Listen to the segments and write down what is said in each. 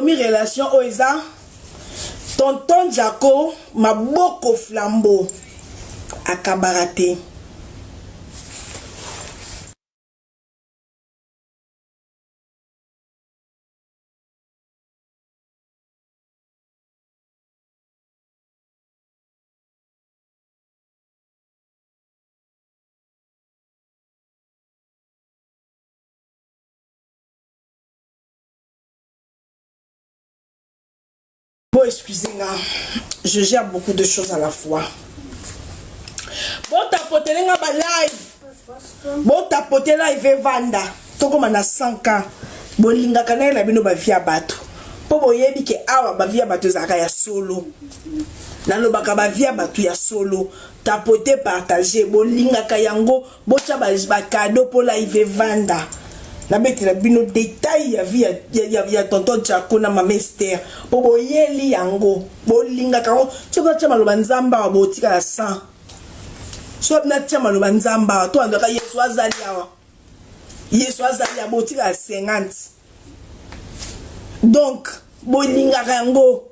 ebomi relation oyo eza tonton Jacko maboko flambeau akabaka te. Bon, excusez-moi, je gère beaucoup de choses à la fois. Bon, tapotele nga ba live. Bon, tapote live evanda. Tokoma na 100K. Bolingaka na ye na bino ba vie ya bato. Po boyebi ke awa ba vie ya bato ezalaka ya solo. Nalobaka ba vie ya bato ya solo. Tapote, partage. Bolingaka yango. Botya ba, ba cadeau po live evanda. Nabetela bino detail ya vie ya, ya, ya, ya tonton Jacko na mama Esther. Po boyeli yango. Bolingaka yango. Soki natya maloba Nzambe awa botikala sans. Soki natya maloba Nzambe awa to andaka Yesu azali awa. Yesu azali awa botikala 50. Donc bolingaka yango.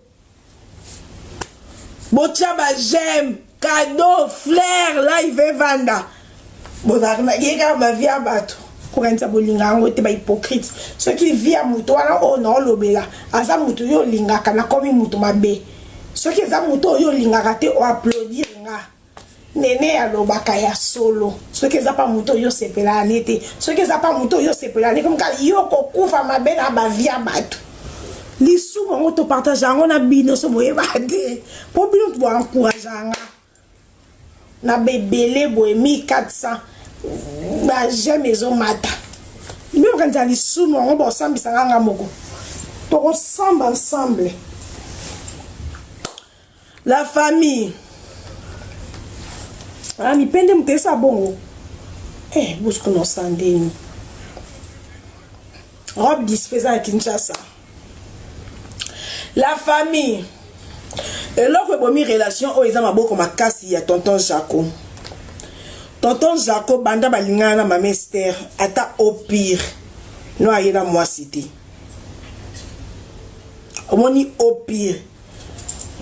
Botia ba j'aime, cadeau, fleur, live evanda. Bozalaka na ye kaka ba vie ya bato. Kokanisa bolinga yango te ba hypocrite. Soki vie ya moto wana oyo naolobela aza moto yo olingaka nakomi moto mabe. Soki eza moto oyo olingaka te o applaudir nga. Nene alobaka ya solo soki eza pa moto oyo osepelaka ne te soki eza pa moto oyo osepelaka ne komka yo kokufa mabe na bavie ya bato lisumu yango topartage yango na bino so boyeba te mpo bino to boencourage nga na bebele boye 1400 ba j'aime ezomata bino bokanisa lisumu yango bosambisa nga nga moko tokosamba ensemble. La famille. Ah, mipende moto esa bongo. Eh, bosiko na osandeni. Robe dispe eza na Kinshasa. La famille. Eloko ebomi relation oyo eza maboko makasi ya tonton Jaco. Tonton Jaco banda balingana na mama Esther ata au pire no ayela mwasi te. Omoni au pire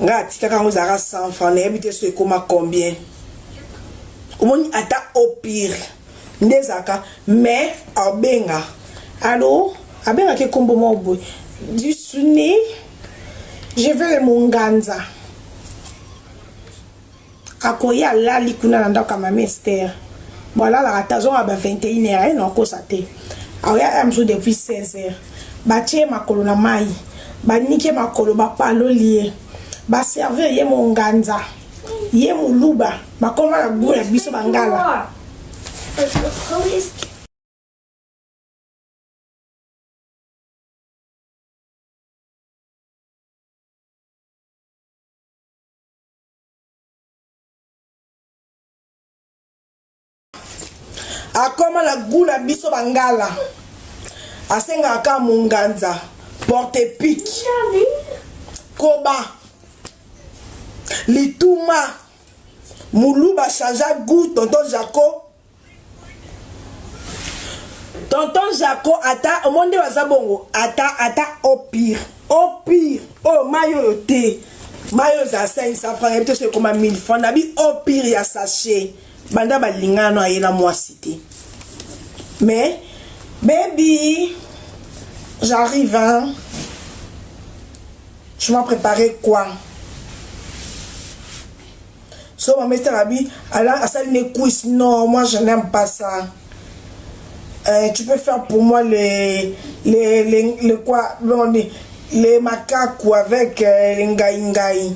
nga atikaka yango ezalaka 100 francs nayebi te so ekoma combien omoni ata au pire nde ezalaka mais abenga allo abengaki ekombo moko boye dusune je veux le monganza Akoya alali kuna na ndako ya mama Esther. Bon alalaka te azonga ba 21 heures eh, nakosa te. Aoya ya mosusu depuis 16 heures. Batie ye makolo na mayi. Baniki ye makolo bapaloli ye. Ba servir ye monganza. Ye muluba bakoma na gout na biso bangala. Akoma na gout na biso bangala asengaka kaka monganza porte pique koba lituma muluba changea gout tonton jaco Tonton Jaco ata omoni nde baza bongo ata ata au pire au pire oyo mai oyo te mai oyo ezala 500 francs yebi te so ekoma 1000 francs nabi au pire ya sachet banda balingana no ayela mwasi te mais baby j'arrive hein je m'en préparer quoi So maman Esther abi ala asali ne cuisse non moi je n'aime pas ça. Euh, tu peux faire pour moi les les les, les quoi bon, les, les makaku avec euh, les ngai ngai.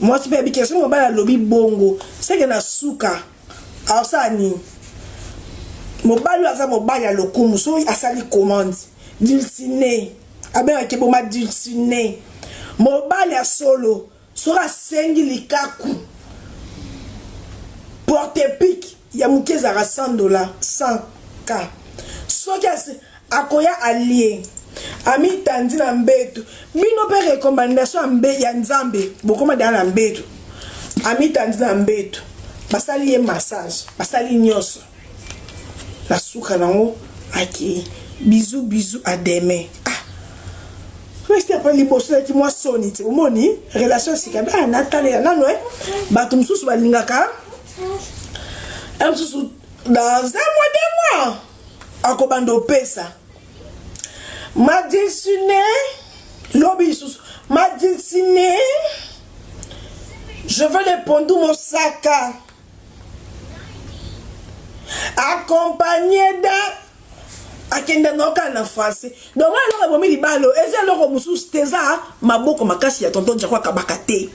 Moi tu peux habiter soki mobali alobi bongo seke na suka asala nini mobali oyo aza mobali ya lokumu soki asali commande dulcine abengaki boma dulcine mobali ya solo Soki asengi likaku porte pique ya moke ezalaka 100 dollars 100 k soki akoya alie amitandi na mbeto bino mpe recommandation ya mbe ya nzambe bokoma deya na mbeto amitandi na mbeto basali ye massage basali nyonso na suka nango akei bisous bisous à demain ah. Mester mpe liboso ezalaki mwa soni te omoni relation sika ah, natalela nano e bato mosusu balingaka eh, mosusu dans un mois 2 mois akobanda opesa madilsine lobi lisusu madilsine je veux le pondu mosaka accompagné d'un akenda na kaka na français donc nga eloko ebomi libala eza eloko mosusu te eza maboko makasi ya tonton jako akabaka te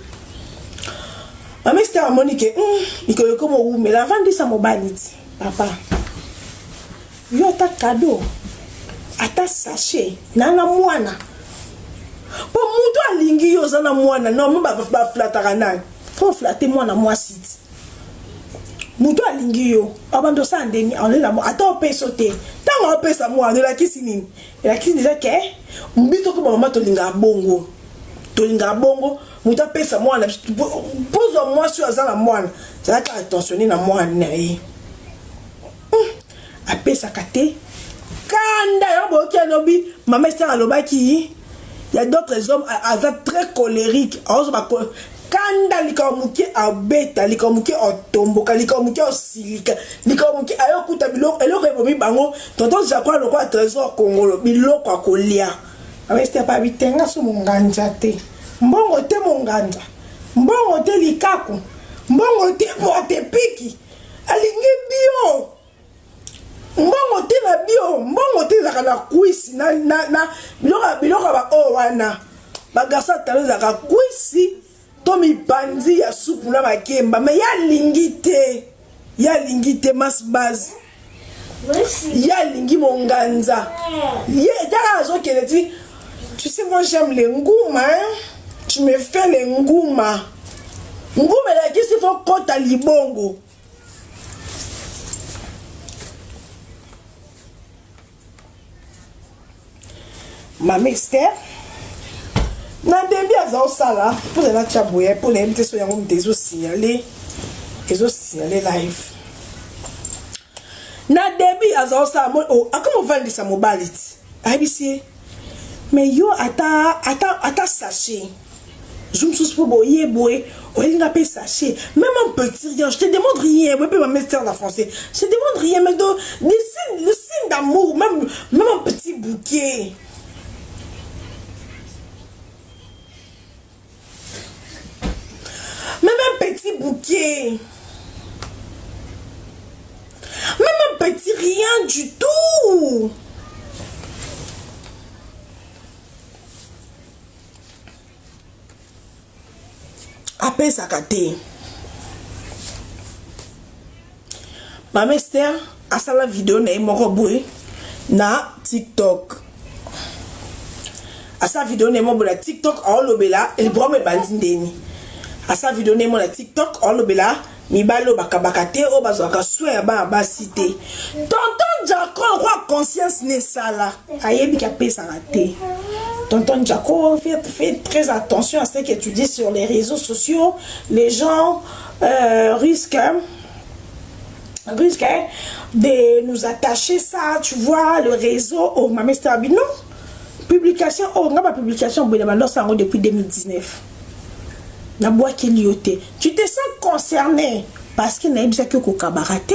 mama ester amoni ke hmm, mikolo ekoma owumela avandisa mobali ti papa yo ata kado ata sachet na na mwana mpo moto alingi yo oza na mwana normal baflataka nani fo flate mwana mwasi ti moto alingi yo abanda osala ndeni aolela ata opesa te ntango apesa mwana elakisi nini elakisi deja ke biso ko bamama tolingaka bongo tolingaka bongo moto apesa mwana pozwa mwasi oyo aza na mwana azalaka attentionne na mwana na ye apesaka te kanda yango boyoki alobi mama ester alobaki ya d'autres hommes aza très colérique aozo kanda likambo moke abeta likambo moke atomboka likambo moke asilika likambo moke ayokuta biloko eloko ebomi bango tonton jacques lokola trésor kongolo biloko akolia mama ester pa bitenga so monganja te mbongo te monganja mbongo te likaku mbongo te porte piki alingi bio mbongo te na bio mbongo te ezalaka na kwisi na, na, na biloko biloko ya baoyo wana bagarso ya talo ezalaka kwisi to mipanzi ya supu na makemba me ye alingi te ye alingi te mas base ye alingi monganza ye kaka azokende ti tu sais moi j'aime les nguma hein? tu me fais les nguma nguma elakisi fo kota libongo Mama Esther na debut aza osala mpo na natya boye mpo nayebi te so yango moto ezosignale ezosignale live na debut aza osala oh, akoma ovandisa mobali ti ayebisi ye mais yo ata ata ata sachet jour mosusu mpo boye boye oyelinga mpe sachet même un petit rien je te demande rien boye mpe bamester na français je te demande rien mais de, des signes, le signe d'amour même, même un petit bouquet même un petit bouquet même un petit rien du tout apesaka te mama ester asala video na ye moko boye na tiktok asala video na ye moko boye na tiktok aolobela librome ebandi ndeni asala video na ye moko na tiktok aolobela mibali oyo bakabaka te oyo bazwaka soin ya bana basi te tonton jaco lokola conscience na esala ayebi ke apesaka te tonton jaco fais, fais très attention à ce que tu dis sur les réseaux sociaux les gens euh, risquent risquent de nous attacher ça tu vois le réseau oh mama ester abi non publication oh nga ba publication boye na banda yango depuis 2019 nabwakeli yo te tu te sens concerné parce que nayebisaki okokabaka te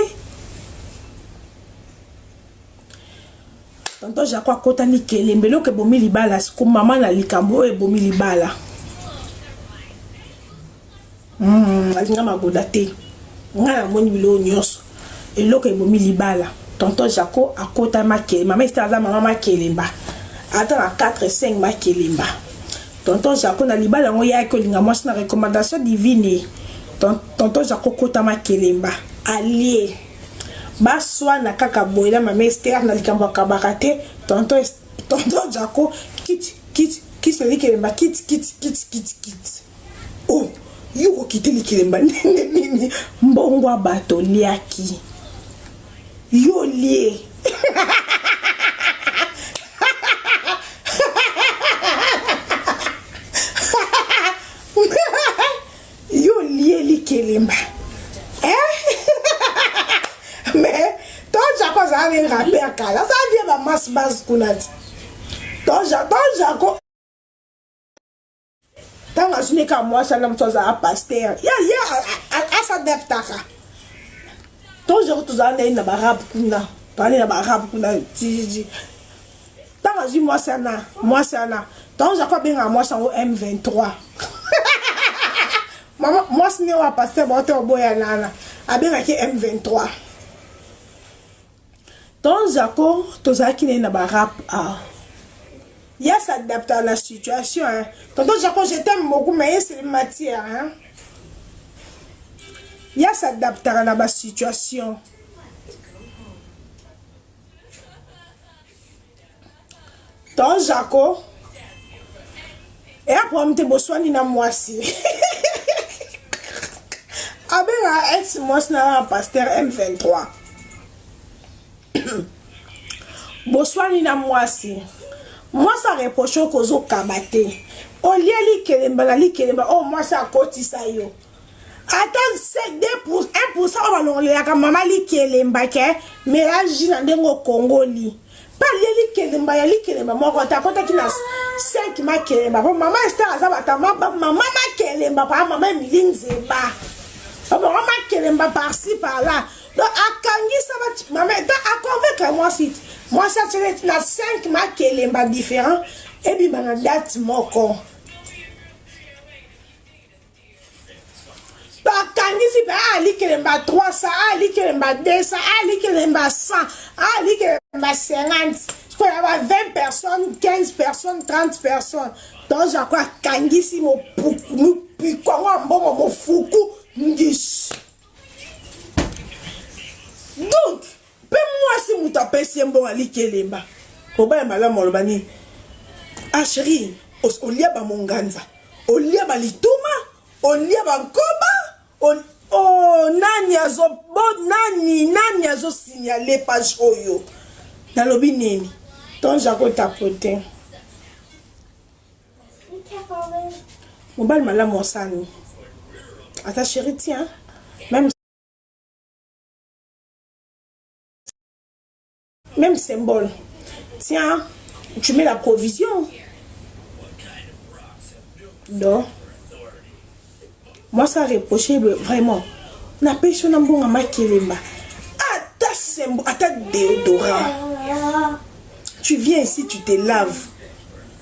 tonton jaco akota likelembe eloko ebomi libala siko mama na likambo oyo ebomi libala mm, alinga magoda te ngai namoni biloko nyonso eloko ebomi libala tonton jaco akota makele mama ester aza mama makelemba ata na 4 5 makelemba Tonton Jaco na libala yango yaki kolinga mwasi na recommandation divine. Tonton Jaco kota makelemba. Alie. Baswana kaka boye na mama Esther na likambo akabaka te. Tonton Tonton Jaco kiti kiti kiti na likelemba kiti kiti kiti kiti kiti. Oh, yo kokite likelemba ndenge nini? Mbongo ya bato liaki. Yo lie. Yo lie likelemba. Eh? Mais ton Jaco azala ne rappeur kala. Azala vie ba masse base kuna ti. Ton Jaco, ton Jaco. Ntango azwi ne kaka mwasi wana moto azala pasteur ya ye asadaptaka. Toujours tozala na ye na barabe kuna, toali na barabe kuna tiji. Ntango azwi mwasi wana, mwasi wana ntango Jacob abengaka mwasi yango M23 mama mwasi ne wa pasteur baote oboya nana abengaki M23. Ton Jaco tozalaki na ye na ba rap ah. Ya s'adapte à la situation hein. Tonton Jaco je t'aime beaucoup mais c'est matière hein. Ya s'adapte à la situation. Ton Jaco eya problème te boswani na mwasi abenga ex mwasi na pasteur M23 boswani na mwasi mwasi areproche oko ozokaba te olie likelemba na likelemba oyo mwasi akotisa yo ata 1 pourcent oyo balongolelaka mama likelemba ke mela jus na ndenge okongoli mpe alie likelemba ya likelemba moko te akotaki na 5 makelemba mpo mama ester aza bata mama makelemba paa mama emili nzeba mama makelemba par-ci par-là donc akangisa mama ta aconvaincre mwasi mwasi atiele na 5 makelemba différent ebima na date moko bakangisi mpe ah, likelemba 300 ah, likelemba 200 ah, likelemba 100 ah, likelemba 50 sikoyo ya ba 20 personnes 15 personnes 30 personnes donc jako akangisi mopiko yango ya mbongo mofuku ngisi donc mpe mwasi moto apesi ye mbongo ya likelemba mobali malamu aloba nini ah chérie olia bamonganza olia balituma olia bankoba ol... oh, nani azo bo nani nani azo signale page oyo nalobi nini ton jaco tapote mobali malamu osani ata chérie tiens même Même symbole. Tiens, tu mets la provision. Donc, moi ça reproché vraiment. Na pesi na mbonga makelemba. Ata symbole, ata déodorant. Tu viens ici, tu te laves.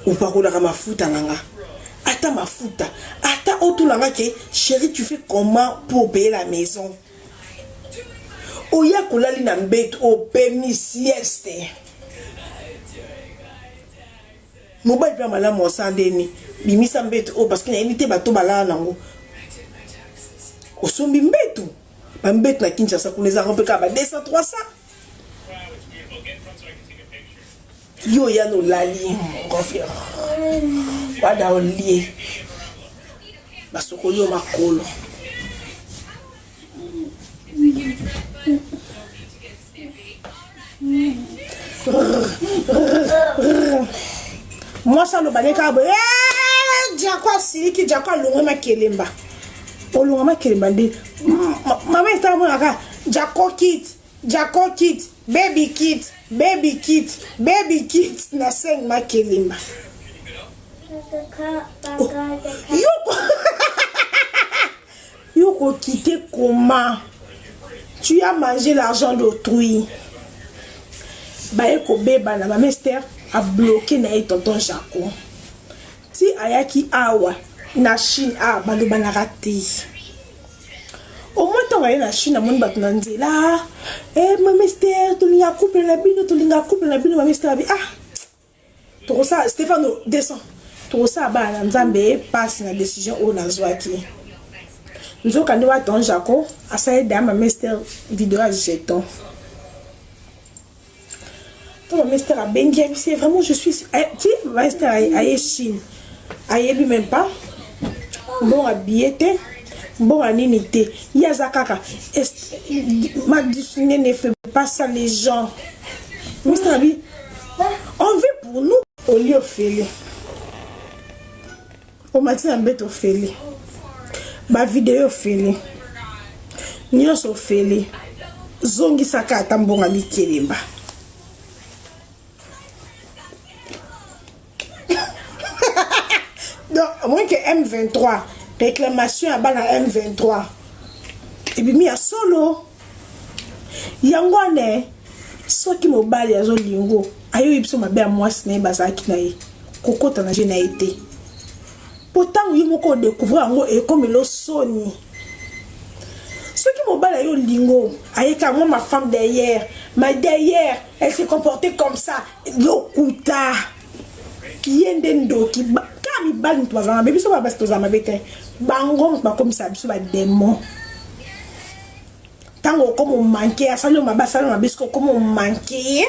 Opakolaka mafuta na nga. Ata mafuta. Ata otuna nga ke chérie, tu fais comment pour payer la maison? Oya kolali na mbeto opemi sieste. Mobali mpe malamu osala ndeni bimisa mbeto oyo parce que nayebi te bato balala nango. Osombi mbeto bambeto na Kinshasa kuna ezalaka mpe kaka ba 200 300. Yo oya na olali ngofio wada olie basokoli yo makolo. Mwasi aloba ne kaka boye eh, jako asiliki jako alongwe makelemba olonga makelemba nde mama etala monaka jako kit jako kit baby kit baby kit baby kit na seng makelemba oh. yo Yo ko quitter comment? Tu as mangé l'argent d'autrui. Baye kobebana mama Esther a bloqué na ye tonton Jaco. Ti ayaki awa na Chine ah balobanaka te. Au moins ntango aye na Chine amoni bato na nzela. Eh mama Esther tolinga couple na bino tolinga couple na bino mama Esther abi ah tokosala Stefano descend tokosala bana na Nzambe pasi na decision oyo nazwaki nzoka nde wa ton Jaco asali dama mester video ya jeton to mama Esther abengi yebisi vraiment je suis eh, ti mama Esther aye Chine ayebi même pas mbongo abiye te mbongo ya nini te ye aza kaka madisune ne fait pas ça les gens Mr abi on vit pour nous olie ofele omati na mbeto ofele bavideo ofele nyonso ofele zongisaka ata mbongo ya likelemba Donc omoni ke M23 réclamation ya bana M23 ebimi ya solo. Yango wana soki mobali azolingo ayoyi biso mabe ya mwasi na ye bazalaki na ye kokota na je na ye te mpo ntango yo moko odecouvrir yango ekomelo soni. Soki mobali ayo olingo ayeka moi ma femme derrière ma derrière elle se comportait comme ça lokuta ye nde ndoki kaka mibali moto bazala mabe biso basi tozala mabe te bango moto bakomisa biso bademon ntango okoma omanke asali yo mabe asali yo mabe soki okoma omanke ye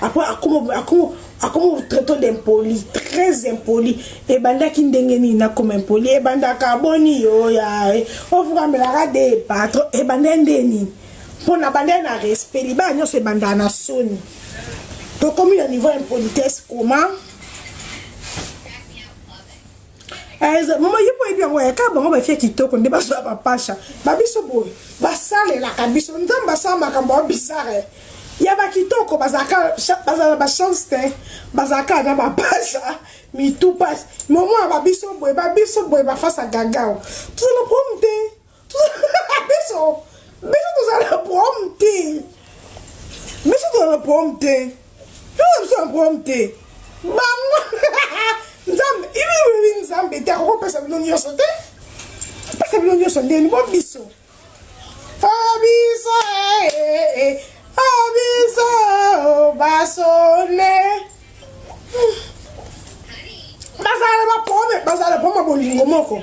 après akoma traito d'impoli très impoli ebandaki ndenge nini nakoma impoli ebandaka boni yo ya ofukamelaka de patron ebandaki nde nini mpo na bandaki na respect libala nyonso ebandaka na soni tokomi na niveau ya impolitesse comment mama ye mpo oyebi yango ya kaka bango bafia kitoko nde bazwa bapasha babiso boye basalelaka biso nzambe asala makambo ya bizarre ya bakitoko bazalaka bazala bachance te bazalaka na bapasha mitu pasi momona babiso boye babiso boye bafasa gagao tozala problème te biso biso tozala na problème te biso tozala na problème te biso biso na problème te bango nzambe ibibi nzambe te akokopesa bino nyonso te apesa bino nyonso ndeni bo biso biso eh, eh, eh, biso basone bazala na baproblème bazala na problème ya bolingo moko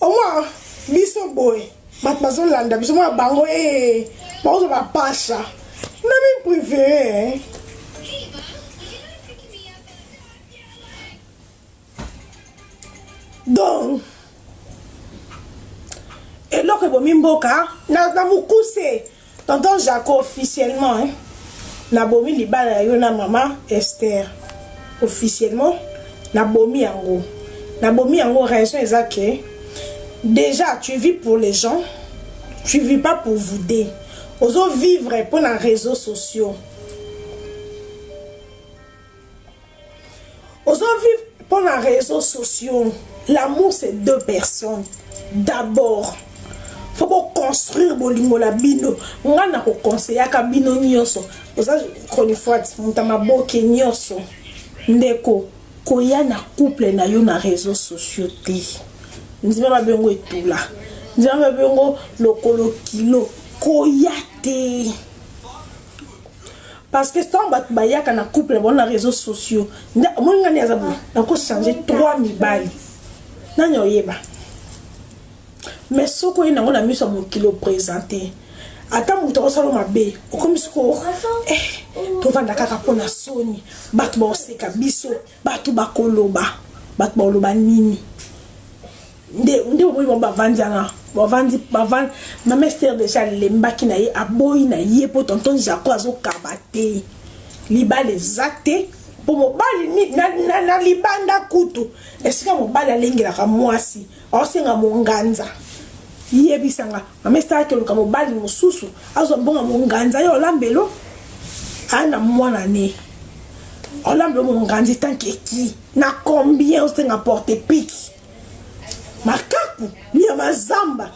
Au moins biso boye bato bazolanda biso mwa bango ee eh, bakozwa bapasha na mi préféré eh. Donc eloko ebomi mboka na, na mokuse Tonton Jaco officiellement hein, nabomi libala ya yo na mama Esther officiellement nabomi yango nabomi yango raison eza ke déjà tu vis pour les gens tu vis pas pour vous deux ozo vivre mpo na réseaux sociaux Ozo vivre mpo na réseaux sociaux. L'amour c'est deux personnes. D'abord, faut bo construire bolingo na bino. Nga na ko conseillaka bino nyonso. Oza chronifuati, moto ya maboke nyonso. Ndeko, koya na couple na yo na réseaux sociaux te. Ndima babengo etula. Ndima babengo lokolo kilo. Koya te. Parce que tant bato bayaka na couple na bango na réseaux sociaux nde omoni nga nde aza boye nako changer 3 mibali nani oyeba mais soki oye nango na miso ya mokili opresente ata moto akosala mabe okomi soko eh, tovanda kaka mpo na soni bato bakoseka biso bato bakoloba bato bakoloba nini nde nde omoni bango bavandi wana bavandi bavandi mama ester deja alembaki na ye aboyi na ye mpo tonton jaco azokaba te libala eza te mpo mobali na, na, na libanda kutu esika mobali alengelaka mwasi aosenga monganza yebisanga mama ester akoluka mobali mosusu azwa mbongo monganza ye olambelo aya na mwana ne olambelo monganza etankeki na combien osenga porte piki makaku nyama zamba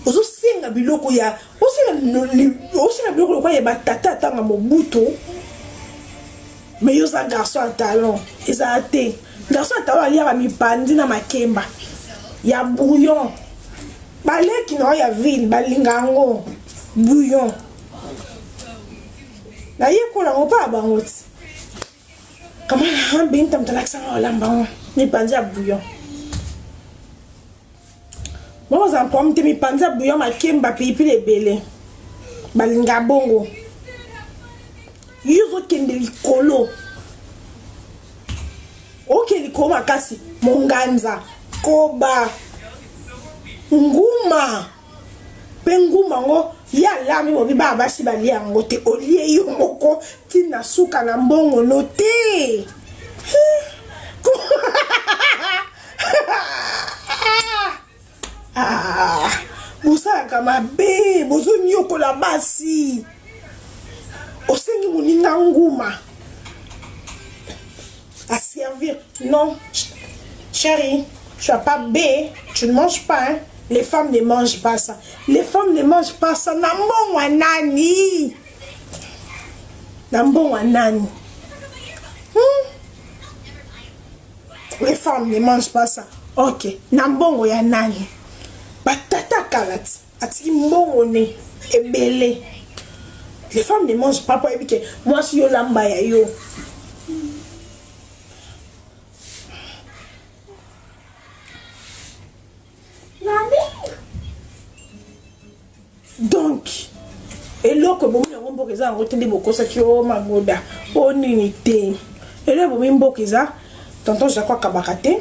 ozosenga biloko ya osenga biloko lokola ya batata atanga mobutu mais yo oza garçon ya talon ezala te garçon ya talon aliaka mipandi na makemba ya bouillon baleki na yo ya ville balinga yango bouillon nayekola yango mpa ya bango ti Kamala Binta moto alakisa nga olamba ngo mipanzi ya bouillon. Bongo za problème te mipanzi ya bouillon makemba pilipili ebele. Balinga bongo. Yo ozokende likolo. Oke likolo makasi monganza koba nguma mpe nguma yango ye alambi bobi bana basi balia yango te olie yo moko ntina suka na mbongo no te ah, bosalaka mabe bozonyokola basi osengi moninga nguma aservir non chérie. Tu as pas B, tu ne manges pas hein. Les femmes ne mangent pas ça. Les femmes ne mangent pas ça. Na mbongo ya nani? Na mbongo ya nani? Les femmes ne mangent pas ça. Ok. Na mbongo ya nani? Batata kala ti. Atiki mbongo ne ebele. Les femmes ne mangent pas po ayebi ke mwasi yo lamba ya yo. Donc eloko ebomi yango mboka eza yango te nde bokosaki o magoda o nini te eloko ebomi mboka eza tonton Jacques akabaka te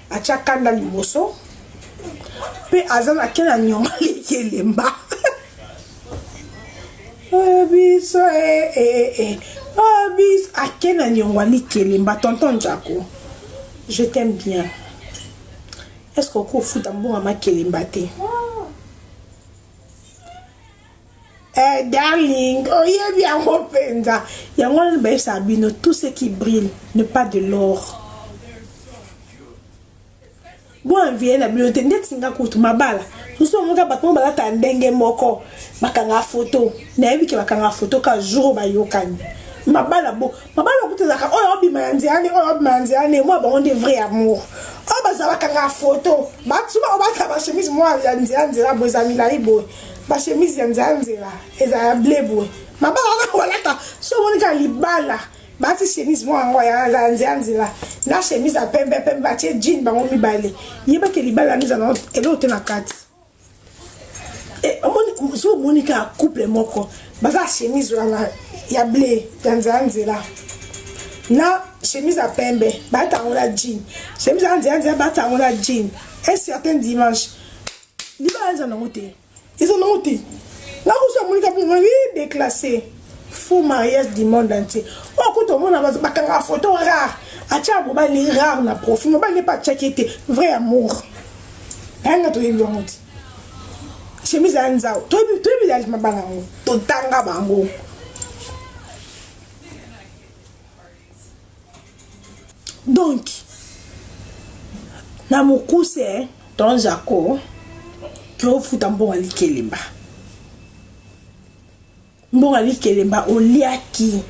atya kanda liboso mpe aza na ke na nyonga likelemba oyo biso eh, eh, eh. oyo biso ake na nyongo likelemba. Tonton Jacko, je t'aime bien. Est ce que okofuta mbongo ya makelemba te? Eh, darling, oyebi yango mpenza. Yango wana bayebisaka bino, tout ce qui brille n'est pas de l'or. Boenvie na bino te ndeti nga kutu mabala mosusu omoka bato mo balata ndenge moko, bakanga foto. Nayebi ke bakanga foto ka jour oyo bayokani mabala. Bo mabala kutu ezalaka oyo obima na nzela ne, oyo obima na nzela ne, mwa bango nde vrai amour. Oyo bazala bakanga foto, basuma oyo batala bachemise mwa ya nzela nzela boye, eza milai boye, bachemise ya nzela nzela ezala ya bleu boye. Mabala wana balata so omoni kaka libala bati chemise moko yango ya nzela nzela na chemise ya pembe pembe, batie jean bango mibale, yebake libala wana eza na eloko te na kati. So omoni kaka couple moko baza chemise wana ya bleu ya nzela nzela na chemise ya pembe, balata yango na jean, chemise ya nzela nzela balata yango na jean un certain dimanche, libala eza nango te, eza nango te. Nakoso amonika bongo déclassé, faux mariage du monde entier. Oyo kuta omona bakangaka photo rare, atia mobali rare na profil, mobali mpe atiaki ete vrai amour. Yanga toyebi bango te, chemise ya nzao toyebi ya mabala yango, totanga bango. Donc na mokuse, ton Jaco ke ofuta mbongo ya likelemba, mbongo ya likelemba oliaki.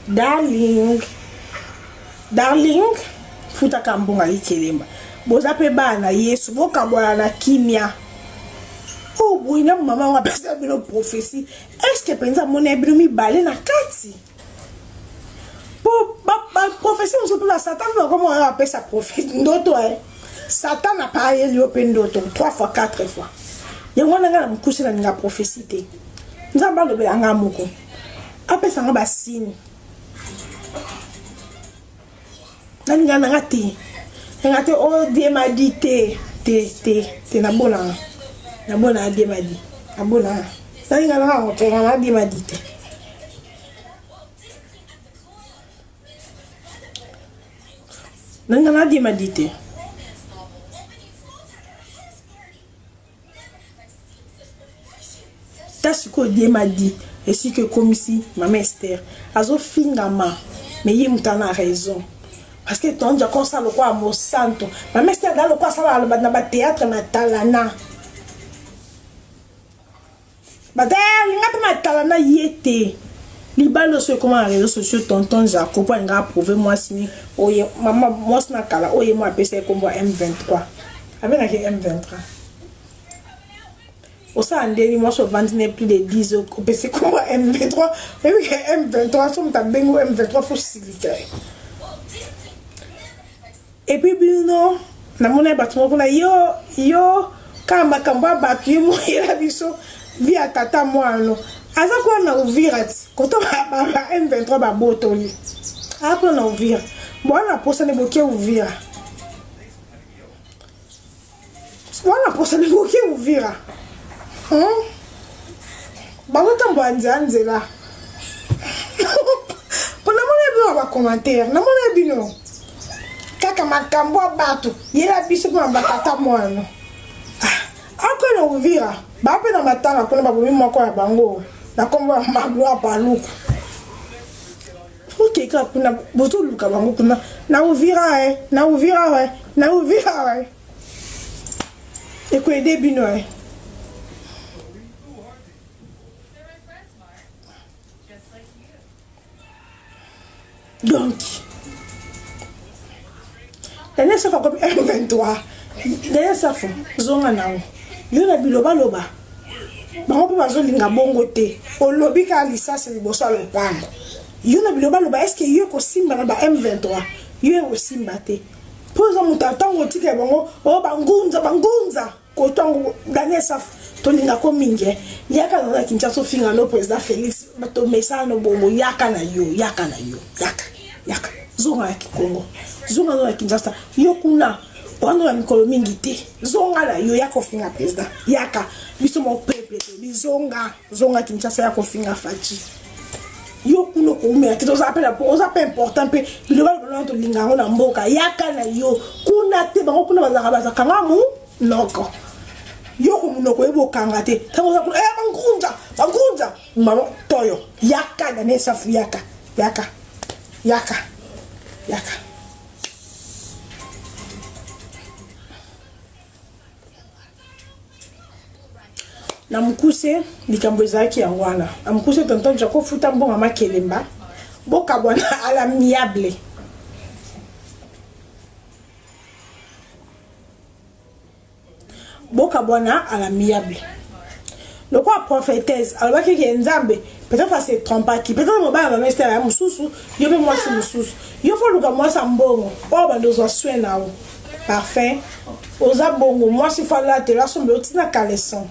Darling, darling, futaka mbongo ya likelemba. Boza mpe bana na Yesu, bokabwana na kimia. Oyo boye na mama yango apesa bino prophétie, est-ce mpenza amoni ya bino mibale na kati? Po baprophétie mosusu mpe basatan mpe bakoma oyo apesa prophétie ndoto e Satan apayeli yo mpe ndoto 3 fois, 4 fois. Yango wana ngai na mokuse nalinga prophétie te. Nzambe alobela ngai moko, apesa nga basigne. Nalinga nanga te, nanga te. O Dieu m'a dit te, te, te, te. Nabonanga, nabonanga Dieu m'a dit, nabonanga. Nalinga nanga yango te, nanga Dieu m'a dit te. Nalinga na Dieu m'a dit te. Ta sikoyo Dieu m'a dit esika ekomisi mama Ester azofingama, mais ye moto ana raison, parce que ton Jaco osala lokola mosanto. Mama Ester da lokola asala na bathéâtre matalana, bato alinga mpe matalana ye te. Libala oso ekoma na réseaux sociaux. Tonton Jaco mpo alinga approuve mwasi ni oyo, mama mwasi na kala oyo ye mo apesa ye kombo ya M23, abengaki M23. Osala ndeni mwasi ovandi ne plus de 10, opesi kombo ya M23. Oyebi ke M23, so moto abengi M23, fo silika ye. Et puis bino namoni bato moko kuna, yo yo kaka makambo ya bato, ye moyela biso vie ya tata mwana aza kuna na Uvira ti koto ba M23 babotoli, aza kuna na Uvira. Bwana posani boke Uvira, bwana posani boke Uvira, Bazotambola nzela nzela mpo namona bino na bacommentaire, namona bino kaka makambo ya bato, yela biso mpona batata mwana ako na Uvira. Baa mpe na matanga kuna, babomi moko ya bango na nkombo ya Magloire Paluku. Okeka kuna, bozoluka bango kuna na Uvira, na Uvira. Na Uvira ekoede bino eh. Donc, Daniel Safu akomi M23. Daniel Safu, zonga na yo. Yo na bilobaloba. Bango mpe bazolinga bongo te. Olobi kaka lisasi liboso ya lopango. Yo na bilobaloba, est-ce que yo ekosimba na ba M23? Yo ekosimba te. Mpo oza moto ntango otika bango, oh bangunza, bangunza. Kotango Daniel Safu tolinga ko mingi eh. Yaka na Kinshasa ofinga no président Félix tomesana no bongo yaka na yo yaka na yo yaka yaka zonga na Kikongo zonga na Kinshasa yo kuna wana na mikolo mingi te zonga na yo yaka ofinga président yaka biso mo peuple tobi zonga zonga Kinshasa yaka ofinga Fatshi yo kuna okoumela te toza mpe oza mpe important mpe biloba loba tolinga yango na mboka yaka na yo kuna te bango kuna bazalaka bazalaka nga munoko yo ko munoko oyebi okanga te ntango oza kuna eh, bangunza bangunza mama toyo yaka na nesafu yaka yaka yaka yaka Na mokuse, likambo ezalaki yango wana. Na mokuse, tonton Jacko futa mbongo ya makelemba, bokabwana à l'amiable. Bokabwana à l'amiable. Lokola prophétesse alobaki ke Nzambe peut-être ase trompaki, peut-être mobali ya mama Esther ya mosusu, yo mpe mwasi mosusu. Yo fo luka mwasi ya mbongo oyo bando ozwa soin na yo. Parfum oza bongo mwasi fo alatela asombela otina caleçon.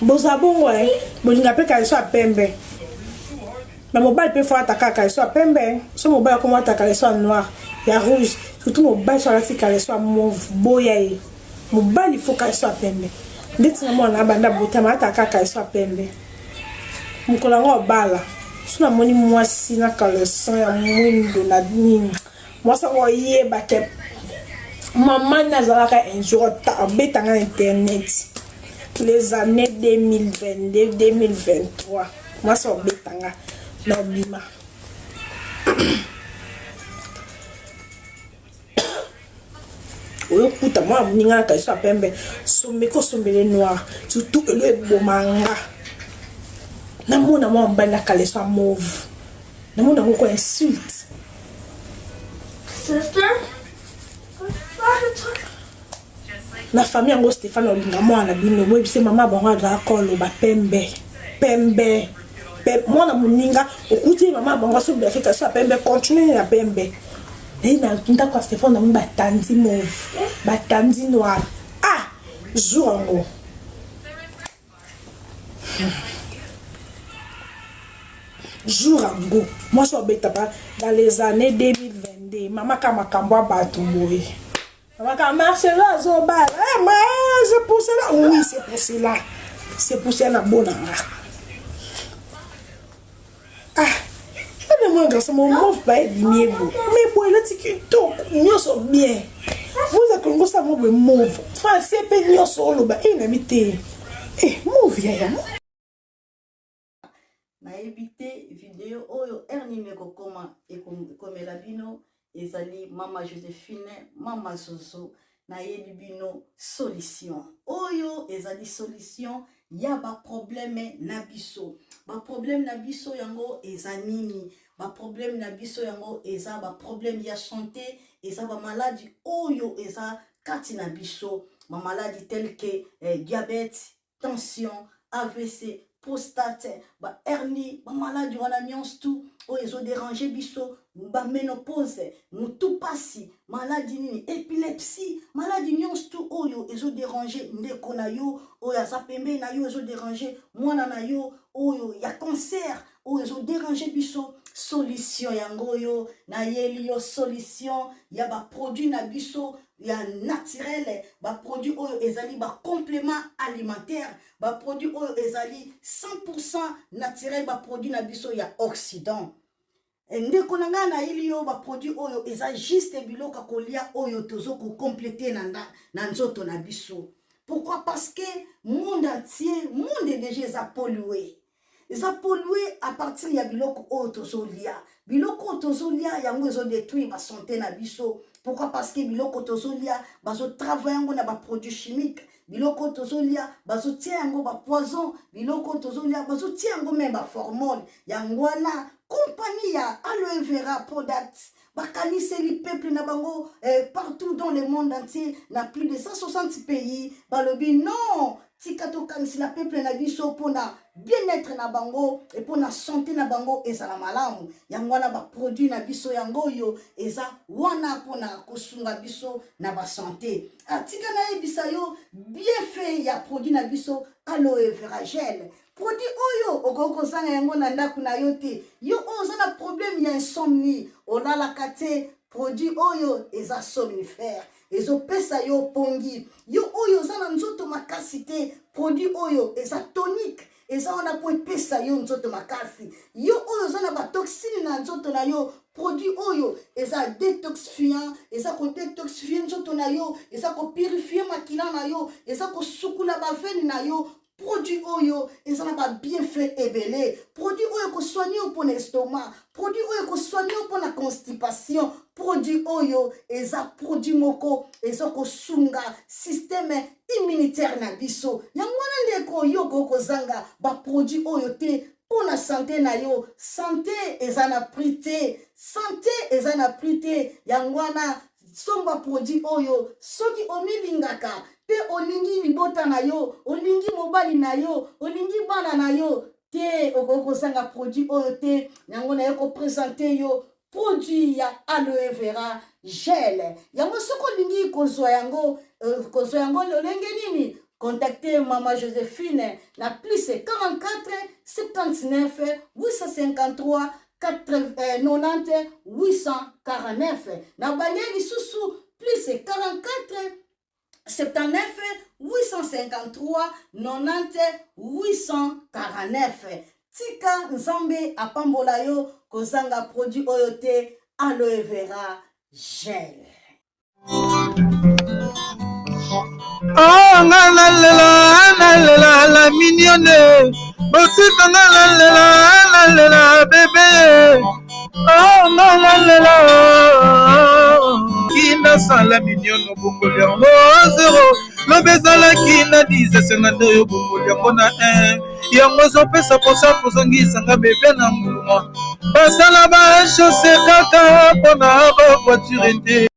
Boza bongo eh bolinga mpe caleçon ya pembe. Mais mobali mpe fo alata kaka caleçon ya pembe. So mobali akoma alata caleçon ya noir, ya rouge, surtout mobali so alati caleçon ya mauve boya ye. Mobali fo caleçon ya pembe. Ndeti na mwana abanda botama alata kaka caleçon ya pembe. Mokolo yango abala so namoni mwasi na caleçon ya mwindo na nini mwasi yango oyeba ke mama nde azalaka un jour abetanga internet les années 2022 2023 mwasi obetanga na obima oyokuta mwana moninga na kaliso ya pembe sombe kosombele noir surtout elo eboma nga namona mwana mobali na kaleso ya mauve namona yango ko insulte Sister? Na famille yango Stéphane olinga mwana na bino boyebise mama bango azalaka koloba pembe pembe mwana moninga okuti ye mama bango asombela keka so ya pembe continue na pembe naye na ndako ya Stéphane namoni batandi mauve batandi noir ah jour yango jour yango mwasi obetaka dans les années 2022 mama ka makambo ya bato boye mama ka marcelo azobala eh, mais c'est pour cela oui c'est pour cela c'est pour cela na bonanga ah ebe mwa garçon mo mauve ba ebimi ye boye mais boye elati kitoko nyonso bien voza kongo sa mo boye mauve français mpe nyonso oloba e nayebi te e mauve yaya Nayebi te video oyo heure nini ekokoma ekomela bino ezali mama Josephine mama Zozo nayeli bino solution oyo ezali solution ya ba problème na biso ba problème na biso yango eza nini ba problème na biso yango eza ba problème ya santé eza ba maladi oyo eza kati na biso ba maladi tel que eh, diabète tension avc prostate ba hernie ba maladi wana nyonso tu oyo ezo déranger biso ba ménopause mutu pasi maladi nini epilepsie maladi nyonso tu oyo ezo déranger ndeko na yo oyo aza pembeni na yo ezo déranger mwana na yo oyo ya cancer oyo ezo déranger biso solution yango oyo nayeli yo solution ya baproduit na biso ya naturel baproduit oyo ezali bacomplément alimentaire baproduit oyo ezali 100 naturel baproduit na biso ya occident eh, ndeko na ngai nayeli yo baproduit oyo eza juste biloko ya kolia oyo tozo kocomplete na, na nzoto na biso pourquoi parce que monde entier monde deja eza pollue eza pollue à partir ya biloko oyo tozolia biloko oyo tozolia yango ezodetruire basante na biso. Pourquoi? Parce que biloko tozolia bazotravaille yango na baproduit chimique, biloko tozolia bazotia yango bapoison, biloko tozolia bazotia yango meme baformole. Yango wana compagnie ya Aloe Vera Product bakaniseli peuple na bango partout dans le monde entier, na plus de 160 pays. Balobi non, tika tokanisela peuple na biso mpona bien-être na bango e mpona santé na bango ezala malamu. Yango wana baproduit na biso yango oyo eza wana mpona kosunga biso na basanté. Atika nayebisa yo bienfait ya produit na biso Aloe Vera Gel. Produit oyo okoki kozanga yango na ndako na yo te. Yo oyo oza na problème ya insomnie, olalaka te, produit oyo eza somnifère, ezopesa yo pongi. Yo oyo oza na nzoto makasi te, produit oyo eza tonique, eza wana mpo epesa yo nzoto makasi. Yo oyo oza na batoxine na nzoto na yo, produit oyo eza détoxifiant, eza kodétoxifie nzoto na yo, eza kopurifie makila na yo, eza kosukula baveine na yo. Produit oyo eza na babienfait ebele. Produit oyo ekosoigne yo mpona estomac, produit oyo ekosoigne yo mpona constipation. Produit oyo eza produit moko eza kosunga système immunitaire na biso. Yango wana ndeko, yo okoki kozanga baproduit oyo te mpona santé na yo. Santé eza na prix te, santé eza na prix te. Yango wana somba produit oyo soki omilingaka mpe olingi libota na yo, olingi mobali na yo, olingi bana na yo te, okoki kozanga produit oyo te. Yango naye koprésente yo produit ya Aloe Vera Gel. Yango soki olingi kozwa yango, kozwa yango lolenge nini? Contacte Mama Joséphine na plus 44 79 853 90 849. Na balie lisusu, plus 44 79 853 90 849. Tika Nzambe apambola yo. Kozanga produit oyo te, Aloe Vera Gel. Oh, nga nalela, nalela la mignonne, botika nga nalela, nalela bébé. Oh, nga nalela kinasala mignonne, obongoli yango zero. Lobi ezalaki na 10, esenga nde oyo obongoli yango na 1. Yango ezopesa mposa kozongisanga bébé na nguluma. Basala bachaussée kaka mpona bavoiture te.